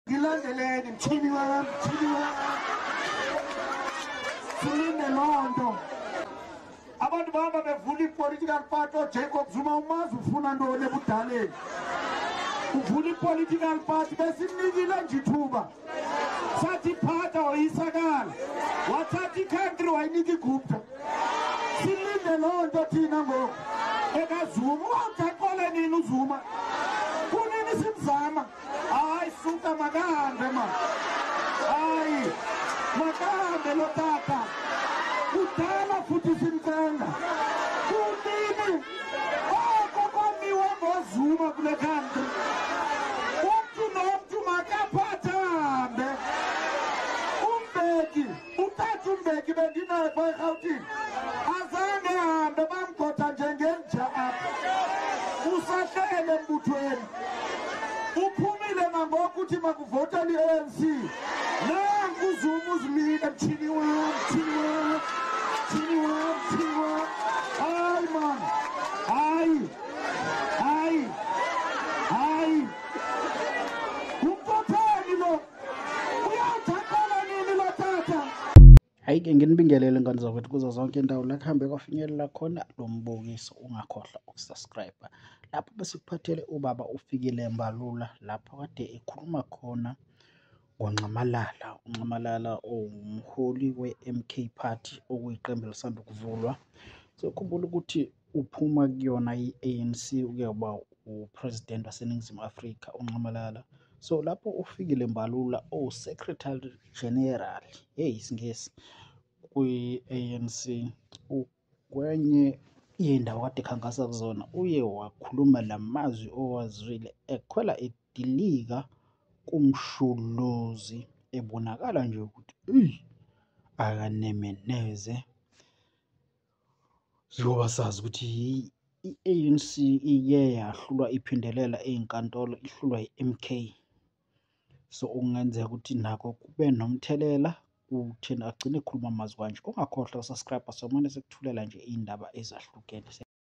Ngilandeleni mthini wam, mthini wam. Silinde loo nto. Abantu bahamba bevula i-political party, oJacob Zuma umazi ufuna ntoni ebudaleni. Uvula i-political party, besimnikile nje ithuba. Sathi phatha woyisakala. Wathatha i-country wayinika iGupta. Silinde loo nto thina ngoku. EkaZuma, uwawuthi nini uZuma? Kunini simzama? Hayi suka makahambe ma. Hayi makahambe lo tata. Kudala futhi simcenga. Kunini oko kwamiwa ngoZuma kule country. Umntu nomntu makaphathe ahambe. UMbeki, utata uMbeki bendinaye phaa eRhawutini. Azange ahambe, bamgotha njengenja apha. Usahlele embuthweni. Uphumile nangoku uthi makuvotele i-ANC. Nanku uZuma uzimile, mthini wam, mthini wam, mthini wam, mthini wam. Hayi man, hayi, hayi, hayi. Ngumntu lo? Uyawuthaqala nini lo tata? Hhayi-ke nginibingelele ngane zakwethu kuzo zonke indawo la kuhambe kwafinyelela khona lo mbukiso, ungakhohlwa ukusubscribe. Lapho besikuphathele ubaba uFikile Mbalula, lapho kade ekhuluma khona ngoNxamalala. UNxamalala owumholi we-M_K Party, okuyiqembu elisanda ukuvulwa. Sokhumbula ukuthi uphuma kuyona i-ANC, uke waba u-president waseNingizimu Afrika uNxamalala. So lapho uFikile Mbalula owu-secretary general, hey isiNgisi, kwi-ANC, kwenye yey'ndawo kade ekhankasa kuzona uye wakhuluma la mazwi owazwile ekhwela edilika kuMsholozi, ebonakala nje ukuthi eyi akaneme neze. Njengoba sazi ukuthi i-ANC iye yahlulwa iphindelela ey'nkantolo, ihlulwa i-M_K. So okungenzeka ukuthi nako kube nomthelela kutheni agcine ekhuluma amazwi kanje. Ungakhohlwa ukusubscribe, somane sikuthulela nje iy'ndaba ezahlukene.